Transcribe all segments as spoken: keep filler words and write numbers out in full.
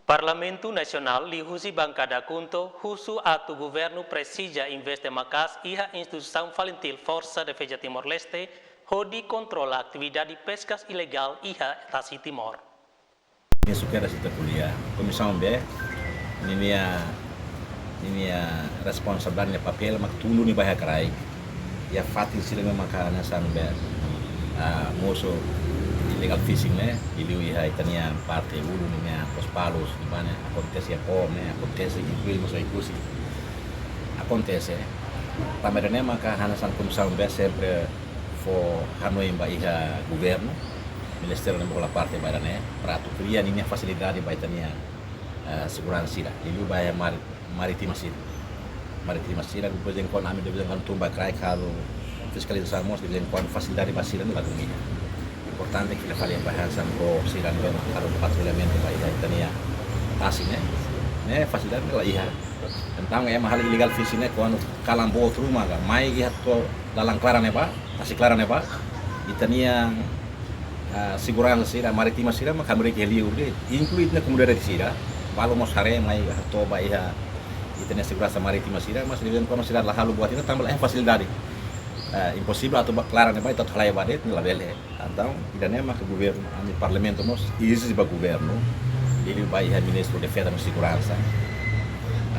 Parlamentu Nasionál liuhusi bankada KHUNTO husu atu governu presiza investe maka'as iha instituisaun FALINTIL, Forsa Defeza Timor-Leste, hodi kontrola atividade peskas ilegál iha tasi Timor. Ninia suku ida sita ko'alia, Komisaun B, ninia, ninia responsabilidade, ninia papél mak tundu nia ba iha kraik. Iha fatin sira ne'ebé maka hanesan be, ah, mosu illegal fishing ne'e, liuliu iha ita-nia parte ulun ninia Lospalos, ne'ebé akontese iha Poom ne'e, akontese inklui mós Oekusi. Akontese. Tanba ne'e maka hanesan Komisaun B sempre fó hanoin ba iha governu, ministériu ne'ebé hola parte ba ida-ne'e, para atu kria ninia fasilidade ba ita-nia, eh, seguransa sira, liuliu ba iha mar-, marítima sira. Marítima sira, de vez em quando, ami de vez em quando tun ba kraik halo fiskalizasaun mós, de vez em quando fasilidade ba sira ne'e la dún iha. Importante katak fila fali ba hanesan boot sira ne'ebé halo patrullamentu ba iha ita-nia tasi ne'e, ne'e fasilidade ne'e la iha. Entaun, ema halo illegal fishing ne'e, kuandu kalan boot ruma ka mai iha to'o dalan klaran ne'ebá, tasi klaran ne'ebá, ita-nia, ah, seguransa sira, marítima sira, mak hamriik iha liur de'it, inklui ita-nia komunidade sira, balu mós haree mai hato'o ba iha ita-nia seguransa marítima sira, mas de vez em quando sira la halo buat ida tanba la iha fasilidade. Ah, imposivel atu ba klaran ne'ebá, ita atu halai ba de'it, labele. Entaun, ida-ne'e maka governu, ami Parlamentu mós ezije ba governu, liuliu ba iha Ministru Defeza no Seguransa,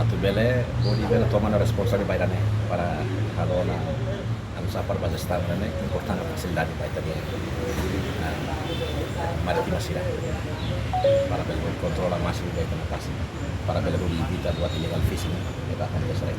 atu bele, hodi bele toma ona responsabilidade ba ida-ne'e, para halo ona, anu, sapar ba jestaun ida-ne'e, importante fasilidade ba ita-nia, ah, marítima sira, para bele kontrola másimu ba ita-nia tasi, para bele hodi evita buat illegal fishing ne'ebé akontese.